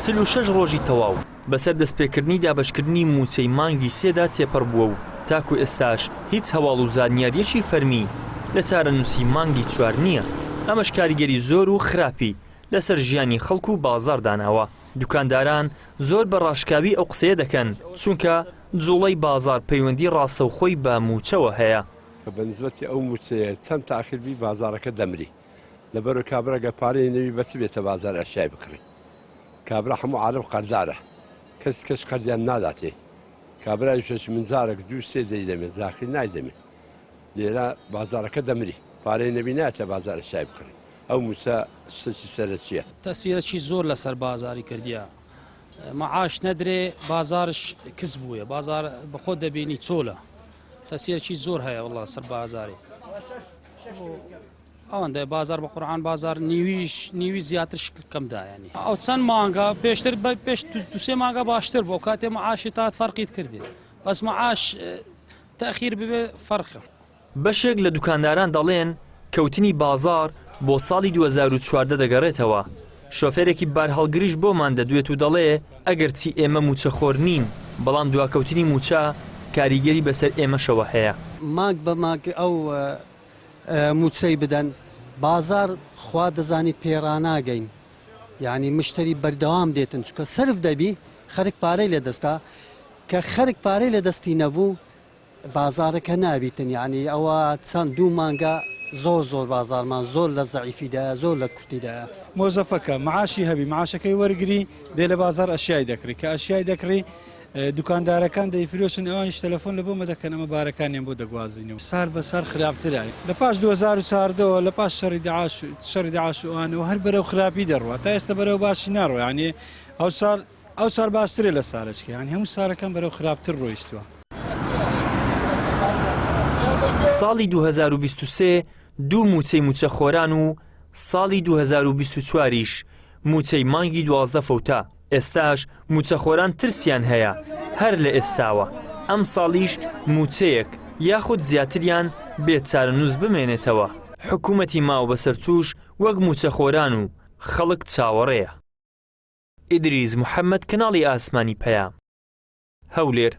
46 ڕۆژی تەواو بەسەر دەستپێکردنی دابەشکردنی مووچەی مانگی سێدا تێپەڕ بووە و تاکو ئێستاش هیچ هەواڵ و زانیارییەکی فەرمی لە چارەنووسی مانگی چوار نییە، ئەمەش کاریگەری زۆر و خراپی لەسەر ژیانی خەڵک و بازاڕ داناوە. دوکانداران زۆر بە ڕاشکاوی ئەو قسەیە دەکەن، چونکە جوڵەی بازاڕ پەیوەندی ڕاستەوخۆی بە مووچەوە هەیە. بە نیسبەتی ئەو مووچەیە چەند تاخیر بی بازاڕەکە دەمری. لەبەرو کابرا گەر پارەی نەبی بە چ بێتە بازار ئەشیای بکڕی کابرا هەموو عالم قەردارە کەس کەس قەرزیان ناداتێ کابرای شەش من جارێک دوو سێ دەیدەمێ زاخیر نایدەمێ لێرە بازارەکە دەمری پارەی نەبی ناتە بازار ئەشیای بکڕی ئەو موچە شتێکی سەرەکیە. تەسیرەکی زۆر لەسەر بازاری کردیە مەعاش نەدرێ بازارش کز بووە بازار بەخۆت دەبینی چۆلە تەسیرەکی زۆر هەیە وەڵا سەر بازاری. ئەوەندە بازار بە قورعان بازار نیویش نیوی زیاتر شکل کەم دایانی ئەو چەند مانگە پێشتر پێش دوسێ مانگە باشتر بۆ کاتێ معاشی تات فەرقیت کردی بەس معاش تەخیر ببێ فەرقە. بەشێک لە دوکانداران دەڵێن کەوتنی بازاڕ بۆ ساڵی 2014 دەگەڕێتەوە، شۆفێرێکی بارهەڵگریش بۆمان دەدوێت و دەڵێ ئەگەرچی ئێمە مووچەخۆر نین، بەڵام دواکەوتنی مووچە کاریگەری بەسەر ئێمەشەوە هەیە. مانگ بە مانگ ئەو موچەی بدەن بازار خوا دەزانی پێڕاناگەین یعنی مشتری بەردەوام دێتن چکە سرف دەبی خەرک پارەی لە دەستا کە خەرک پارەی لە دەستی نەبوو بازارەکە نابیتن یعنی ئەوە چەند دوو مانگە زۆر زۆر بازارمان زۆر لە زەعیفیدایە زۆر لە کورتیدایە. مۆزەفەکە معاشی هەبی معاشەکەی وەرگری دێ لە بازار ئەشیای دەکڕی کە ئەشیای دەکڕی دوکاندارەکان دەیفرۆشن ئەوانیش تەلەفۆن لە بۆمە دەکەن ئەمە بارەکانیان بۆ دەگوازینەوە. سار بە سار خراپترە لە پاش 2014 ەوە لە پاش شەڕی داعش شەڕی داعش و ئەوانەوە هەر بەرەو خراپی دەڕوا تا ئێستا بەرەو باشی ناڕۆ یانی ئەو ساڵ ئەو ساڵ باشترە لە سارەچکە یانی هەموو سارەکان بەرەو خراپتر ڕۆیشتووە. ساڵی 2023 دوو مووچەی مووچەخۆران و ساڵی 2024 یش مووچەی مانگی 12 فەوتا. ئێستاش مووچەخۆران ترسیان هەیە هەر لە ئێستاوە ئەمساڵیش مووچەیەک یاخود زیاتریان بێ چارەنووس بمێنێتەوە، حکومەتی ماوەبەسەرچووش وەک مووچەخۆران و خەڵک چاوەڕێیە. ئیدریس محەمەد کەناڵی ئاسمانی پەیام، هەولێر.